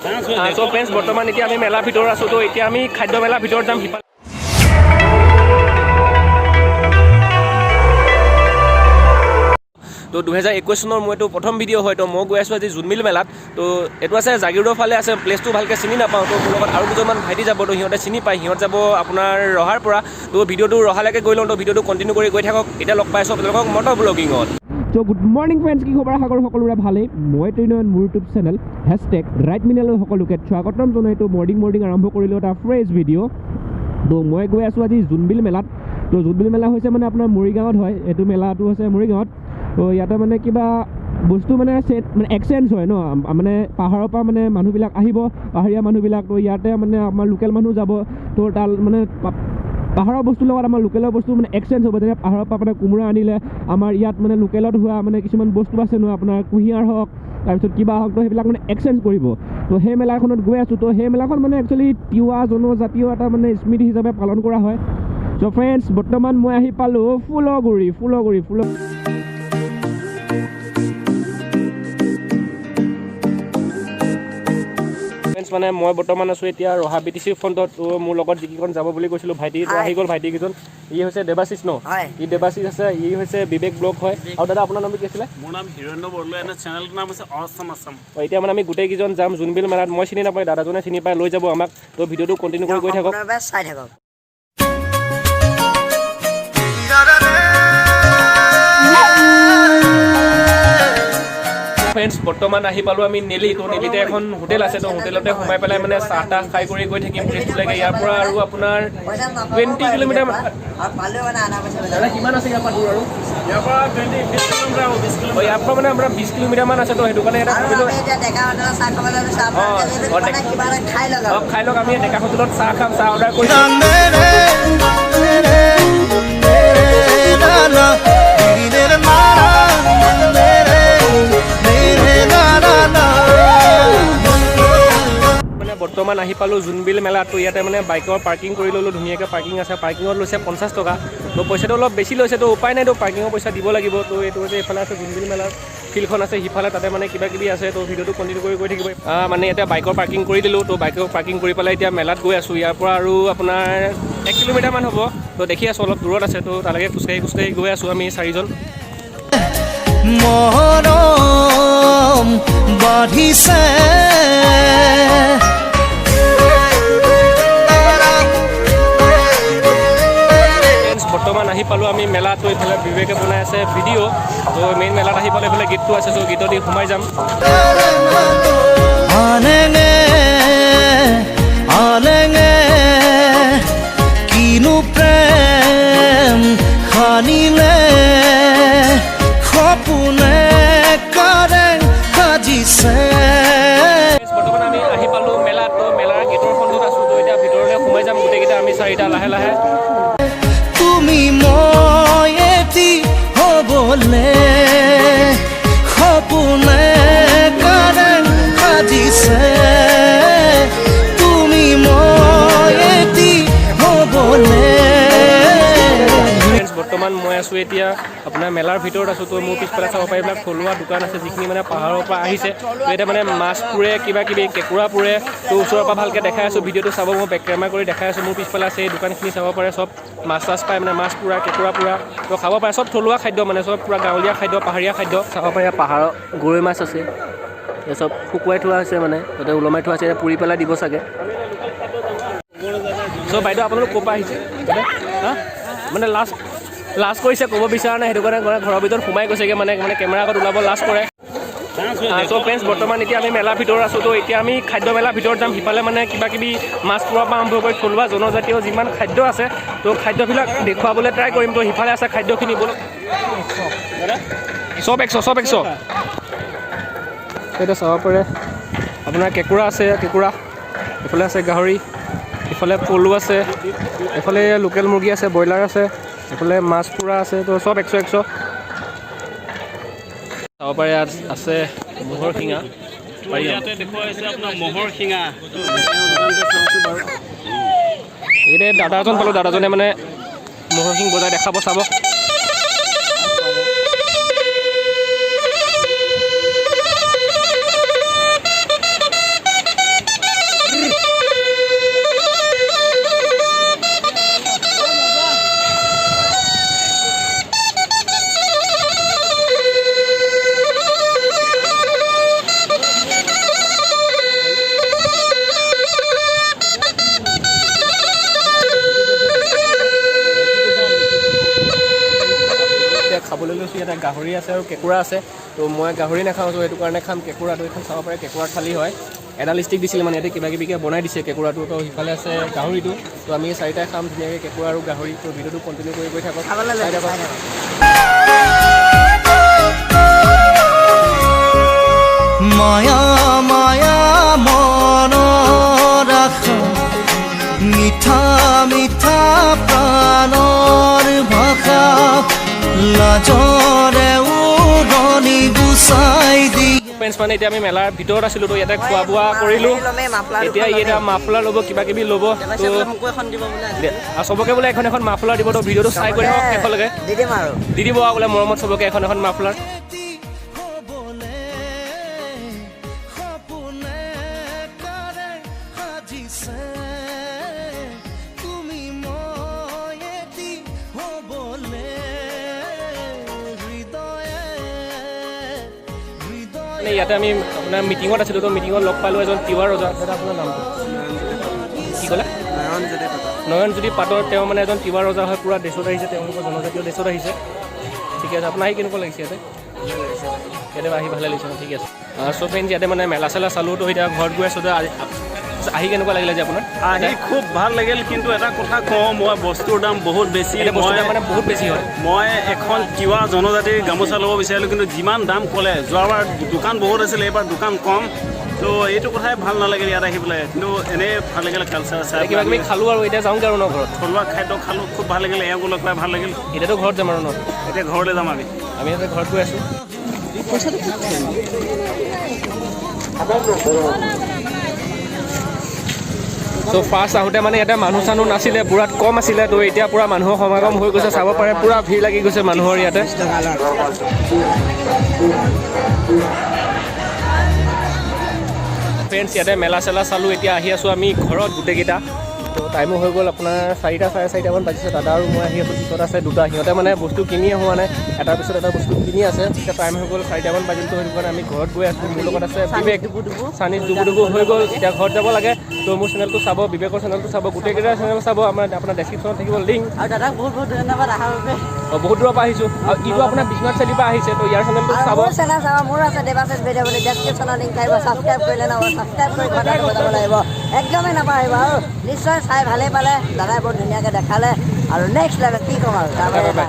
চ' friends, বৰ্তমান এতিয়া আমি মেলাৰ ভিতৰত আছোঁ। তো এতিয়া আমি খাদ্য মেলাৰ ভিতৰত যাম সিফালে। তো 2021 চনৰ মোৰ এইটো প্ৰথম ভিডিঅ' হয়। তো মই গৈ আছোঁ আজি জোনমিল মেলাত। তো এইটো আছে জাগিৰোডৰ ফালে আছে, প্লেচটো ভালকৈ চিনি নাপাওঁ। তো মোৰ লগত আৰু দুজনমান ভাইটি যাব, তো সিহঁতে চিনি পায়। সিহঁত যাব আপোনাৰ ৰহাৰ পৰা। তো ভিডিঅ'টো ৰহালৈকে গৈ লওঁ। তো ভিডিঅ'টো কণ্টিনিউ কৰি গৈ থাকক। এতিয়া লগ পাইছোঁ আপোনালোকক মটৰ ব্লগিঙত। চ' গুড মৰ্ণিং ফ্ৰেণ্ডছ, কি খবৰ? আশা কৰোঁ সকলোৰে ভালেই। মই ট্ৰেইনত মোৰ ইউটিউব চেনেল #ৰাইটমিনালৈ সকলোকে স্বাগতম জনাই। তো মৰ্ণিং মৰ্ণিং আৰম্ভ কৰিলোঁ এটা ফ্ৰেছ ভিডিঅ'। তো মই গৈ আছোঁ আজি জোনবিল মেলাত। তো জোনবিল মেলা হৈছে মানে আপোনাৰ মৰিগাঁৱত হয়। এইটো মেলাটো হৈছে মৰিগাঁৱত। তো ইয়াতে মানে কিবা বস্তু মানে চেট মানে এক্সচেঞ্জ হয় ন, মানে পাহাৰৰ পৰা মানে মানুহবিলাক আহিব, পাহাৰীয়া মানুহবিলাক। তো ইয়াতে মানে আমাৰ লোকেল মানুহ যাব। তো তাৰ মানে পাহাৰৰ বস্তুৰ লগত আমাৰ লোকেলৰ বস্তু মানে এক্সচেঞ্জ হ'ব। যেনে পাহাৰৰ পৰা মানে কোমোৰা আনিলে আমাৰ ইয়াত মানে লোকেলত হোৱা মানে কিছুমান বস্তু আছে ন, আপোনাৰ কুঁহিয়াৰ হওক, তাৰপিছত কিবা হওক, তো সেইবিলাক মানে এক্সচেঞ্জ কৰিব। তো সেই মেলাখনত গৈ আছোঁ। তো সেই মেলাখন মানে একচুৱেলি তিৱা জনজাতীয় এটা মানে স্মৃতি হিচাপে পালন কৰা হয়। চ' ফ্ৰেণ্ডছ, বৰ্তমান মই আহি পালোঁ ফুলগুৰি। ফুলগুৰি ফুল ফ্ৰেণ্ডছ, মানে মই বৰ্তমান আছোঁ এতিয়া ৰহা বি টি চিৰ ফ্ৰণ্টত। তো মোৰ লগত যিকেইখন যাব বুলি কৈছিলোঁ ভাইটি, তো আহি গ'ল ভাইটিকেইজন। ই হৈছে দেৱাশিষ ন? হয়। ই দেৱাশিষ আছে, ই হৈছে বিবেক ব্লগ হয়। আৰু দাদা, আপোনাৰ নামটো কি আছিলে? মোৰ নাম হিৰণ্য বৰদলৈ, এনে চেনেলটোৰ নাম হৈছে অছম আছাম। অঁ, এতিয়া মানে আমি গোটেইকেইজন যাম জোনবিল মেলাত। মই চিনি নাপাওঁ, দাদাজনে চিনি পাই, লৈ যাব আমাক। তো ভিডিঅ'টো কণ্টিনিউ কৰি গৈ থাকক। সম্পূৰ্ণৰূপে চাই থাকক। ফ্ৰেণ্ডছ, বৰ্তমান আহি পালোঁ আমি নেলি। তো নেলিতে এখন হোটেল আছে। তো হোটেলতে সোমাই পেলাই মানে চাহ তাহ খাই কৰি গৈ থাকিম তেজপুৰলৈকে। ইয়াৰ পৰা আৰু আপোনাৰ পইচা নাপাব 20 পাৰে কিলোমিটাৰ। আৰু পালেও মানে আধা পইচা বেলেগ। দাদা, কিমান আছে ইয়াৰ পৰা দূৰ আৰু? ইয়াৰ পৰা 20 20 কিলোমিটাৰ হ'ব, 20 কিলোমিটাৰ। অঁ, ইয়াৰ পৰা মানে আপোনাৰ 20 কিলোমিটাৰমান আছে। তো সেইটো কাৰণে এটা আৰু ভাবিলোঁ আমি এতিয়া ডেকা হোটেলত চাহ খাবলৈ হ'লে চাহ মানে কিবা এটা খাই লওক আৰু। অঁ, খাই লওক। আমি ডেকা হোটেলত চাহ খাম, চাহ অৰ্ডাৰ কৰিছোঁ। মানে বৰ্তমান আহি পালোঁ জোনবিল মেলাত। তো ইয়াতে মানে বাইকৰ পাৰ্কিং কৰি ল'লোঁ। ধুনীয়াকৈ পাৰ্কিং আছে। পাৰ্কিঙত লৈছে 50 টকা। তো পইচাটো অলপ বেছি লৈছে, তো উপায় নাই, তো পাৰ্কিঙৰ পইচা দিব লাগিব। তো এইটো হৈছে, এইফালে আছে জোনবিল মেলাৰ ফিল্ডখন আছে সিফালে, তাতে মানে কিবা কিবি আছে। তো ভিডিঅ'টো কণ্টিনিউ কৰি গৈ থাকিব। মানে ইয়াতে বাইকৰ পাৰ্কিং কৰি দিলোঁ। তো বাইকৰ পাৰ্কিং কৰি পেলাই এতিয়া মেলাত গৈ আছোঁ। ইয়াৰ পৰা আৰু আপোনাৰ 1 কিলোমিটাৰমান হ'ব। তো দেখি আছোঁ অলপ দূৰত আছে। তো তালৈকে খোজকাঢ়ি খোজকাঢ়ি গৈ আছোঁ আমি চাৰিজন। মৰম বাঢ়িছে। ফ্ৰেণ্ডছ, বৰ্তমান আহি পালোঁ আমি মেলাটো। এইফালে বিবেকে বনাই আছে ভিডিঅ'। তো মেইন মেলাত আহি পালোঁ। এইফালে গেটটো আছে, চ' গেটত দি সোমাই যাম। আলেঙে আলেঙে কিনো প্ৰেম সানিলে, সপোনে কাৰেং সাজিছে। বৰ্তমান আমি আহি পালোঁ মেলাত। তো মেলাৰ গেটৰ সন্মুখত আছোঁ। তো এতিয়া ভিতৰলৈ সোমাই যাম গোটেইকেইটা আমি চাৰিটা লাহে লাহে। তুমি মই এটি হ'বলে সপোনে কাৰেং সাজিছে, তুমি মই এটি হ'বলে। ফ্ৰেণ্ডছ, বৰ্তমান মই আছোঁ এতিয়া আপোনাৰ মেলাৰ ভিতৰত আছোঁ। তো মোৰ পিছফালে চাব পাৰি, এইবিলাক থলুৱা দোকান আছে, যিখিনি মানে পাহাৰৰ পৰা আহিছে। তো এতিয়া মানে মাছ পুৰে, কিবা কিবি কেঁকুৰা পুৰে। তো ওচৰৰ পৰা ভালকৈ দেখাই আছোঁ, ভিডিঅ'টো চাব। মই বেক কেমেৰা কৰি দেখাই আছোঁ। মোৰ পিছফালে আছে এই দোকানখিনি, চাব পাৰে। চব মাছ চাছ পায়, মানে মাছ পুৰা, কেঁকুৰা পুৰা, তো খাব পাৰে। চব থলুৱা খাদ্য, মানে চব পূৰা গাঁৱলীয়া খাদ্য, পাহাৰীয়া খাদ্য চাব পাৰে। পাহাৰৰ গৰৈ মাছ আছে, এই চব শুকুৱাই থোৱা হৈছে, মানে তাতে ওলমাই থোৱা আছে। এতিয়া পুৰি পেলাই দিব চাগে। চ' বাইদেউ, আপোনালোক ক'ৰ পৰা আহিছে? হা, মানে লাজ লাজ কৰিছে, ক'ব বিচৰা নাই। সেইটো কাৰণে মানে ঘৰৰ ভিতৰত সোমাই গৈছেগৈ। মানে মানে কেমেৰা আগত ওলাব লাজ কৰে। চ' ফ্ৰেণ্ডছ, বৰ্তমান এতিয়া আমি মেলাৰ ভিতৰত আছোঁ। তো এতিয়া আমি খাদ্য মেলাৰ ভিতৰত যাম। সিফালে মানে কিবা কিবি মাছ পোৰাৰ পৰা আৰম্ভ কৰি থলুৱা জনজাতীয় যিমান খাদ্য আছে, তো খাদ্যবিলাক দেখুৱাবলৈ ট্ৰাই কৰিম। তো সিফালে আছে খাদ্যখিনি। ব'লক। চব 100, চব 100। এতিয়া চাব পাৰে, আপোনাৰ কেঁকুৰা আছে, কেঁকুৰা। এইফালে আছে গাহৰি, ইফালে পলু আছে, এইফালে লোকেল মুৰ্গী আছে, ব্ৰইলাৰ আছে, এইফালে মাছ পোৰা আছে। তো চব 100 100। চাব পাৰে, ইয়াত আছে ম'হৰ শিঙা পাৰি। ইয়াতে দেখুওৱা হৈছে আপোনাৰ ম'হৰ শিঙা। এইকেইটা দাদা এজন পালোঁ, দাদাজনে মানে ম'হৰ শিং বজাই দেখাব, চাব। গাহৰি আছে আৰু কেঁকুৰা আছে। তো মই গাহৰি নাখাওঁ, তো সেইটো কাৰণে খাম কেঁকুৰাটো। এইখন চাব পাৰে, কেঁকুৰা থালি হয়। এডাল ষ্টিক দিছিলে মানে ইয়াতে কিবা কিবিকৈ বনাই দিছে কেঁকুৰাটো। তো সিফালে আছে গাহৰিটো। তো আমি চাৰিটাই খাম ধুনীয়াকৈ কেঁকুৰা আৰু গাহৰি। তো ভিডিঅ'টো কণ্টিনিউ কৰি গৈ থাকক, খাবলৈ চাই লৈছে, থাকক। চাই থাকক। মায়া মায়া মনৰ আশা, মিঠা মিঠা প্ৰাণৰ ভাষা, লাজৰে উৰণি গুচাই দি। ফ্ৰেণ্ডছ, মানে এতিয়া আমি মেলাৰ ভিতৰত আছিলোঁ, তো ইয়াতে খোৱা বোৱা কৰিলোঁ। ল'মেই, মাফলাৰ। এতিয়া ই এতিয়া মাফলাৰ ল'ব, কিবা কিবি ল'ব। তো মোকো এখন দিব বোলে। আৰু চবকে বোলে এখন এখন মাফলাৰ দিব। তো ভিডিঅ'টো চাই গৈ থাকক শেষলৈকে। দি দিম আৰু। দি দিব আৰু বোলে মৰমত চবকে এখন এখন মাফলাৰ। হ'বলে সপোনে কাৰেং সাজিছে, তুমি মই এটি হ'বলে হৃদয়ে হৃদয়ে। মানে ইয়াতে আমি আপোনাৰ মিটিঙত আছিলোঁ, তো মিটিঙত লগ পালোঁ এজন তিৱা ৰজা। দাদা, আপোনাৰ নামটো কি ক'লে? নয়নজ্যোতি পাটৰ। তেওঁ মানে এজন তিৱা ৰজা হয়, পূৰা ড্ৰেছত আহিছে, তেওঁলোকৰ জনজাতীয় ড্ৰেছত আহিছে। ঠিকে আছে। আপোনাৰ আহি কেনেকুৱা লাগিছে ইয়াতে? ইয়াতে আহি ভালে লাগিছে ন? ঠিকে আছে। চ' ফ্ৰেণ্ডছ, ইয়াতে মানে মেলা চেলা চালোঁ, তো এতিয়া ঘৰত গৈ আছোঁ। তো আহি কেনেকুৱা লাগিলে যে আপোনাৰ? আহি খুব ভাল লাগিল, কিন্তু এটা কথা কওঁ মই, বস্তুৰ দাম বহুত বেছি। ইয়াতে বস্তুৰ মই দাম মানে বহুত বেছি হয়। মই এখন তিৱা জনজাতিৰ গামোচা ল'ব বিচাৰিলোঁ, কিন্তু যিমান দাম ক'লে, যোৱাবাৰ দোকান বহুত আছিল, এইবাৰ দোকান কম। তো এইটো কথাই ভাল নালাগিল ইয়াত আহি পেলাই, কিন্তু এনেই ভাল লাগিলে কালচাৰ চাই। কিবা কিবি খালোঁ আৰু এতিয়া যাওঁগৈ আৰু ন ঘৰত। থলুৱা খাদ্য খালোঁ, খুব ভাল লাগিলে, এওঁকো লগ পাই ভাল লাগিল। এতিয়াতো ঘৰত যাম আৰু ন? এতিয়া ঘৰলৈ যাম আমি। আমি এতিয়া ঘৰত গৈ আছোঁ। চ' ফাৰ্ষ্ট আহোঁতে মানে ইয়াতে মানুহ চানুহ নাছিলে, পূৰা কম আছিলে। তো এতিয়া পূৰা মানুহৰ সমাগম হৈ গৈছে, চাব পাৰে, পূৰা ভিৰ লাগি গৈছে মানুহৰ ইয়াতে। ফ্ৰেণ্ডছ, ইয়াতে মেলা চেলা চালোঁ, এতিয়া আহি আছোঁ আমি ঘৰত গোটেইকেইটা। তো টাইমো হৈ গ'ল আপোনাৰ 4টা, 4:30মান বাজিছে। দাদা আৰু মই আহি আছোঁ, পিছত আছে দুটা, সিহঁতে মানে বস্তু কিনিয়ে হোৱা নাই, এটাৰ পিছত এটা বস্তু কিনি আছে। এতিয়া টাইম হৈ গ'ল, 4টামান বাজিল। তো সেইটো কাৰণে আমি ঘৰত গৈ আছোঁ। মোৰ লগত আছে বিবেক, চানিজ ডুবু ডুবু হৈ গ'ল, এতিয়া ঘৰত যাব লাগে। তো মোৰ চেনেলটো চাব, বিবেকৰ চেনেলটো চাব, গোটেইকেইটা চেনেল চাব। আমাৰ আপোনাৰ ডেছক্ৰিপশ্যনত থাকিব লিংক। আৰু দাদাক বহুত বহুত ধন্যবাদ অহাৰ বাবে। অঁ, বহুত দূৰৰ পৰা আহিছোঁ আৰু ইটো আপোনাৰ বিশ্বনাথ চাৰিআলিৰ পৰা আহিছে, তো ইয়াৰ চেনেলটো আৰু চাব। মোৰ চেনেল চাব, মোৰ আছে দেৱাশিষ ভিডিঅ' বুলি, ডেছক্ৰিপশ্যনৰ লিংক থাকিব। ছাবস্ক্ৰাইব কৰিলে নহ'ব, ছাবস্ক্ৰাইব কৰি ঘণ্টাটো বজাব লাগিব, একদমেই নাপাহৰিব। আৰু নিশ্চয় চাই ভালেই পালে, দাদাই বহুত ধুনীয়াকৈ দেখালে আৰু নেক্সট লেভেল কি ক'ম আৰু তাৰ বাই বাই।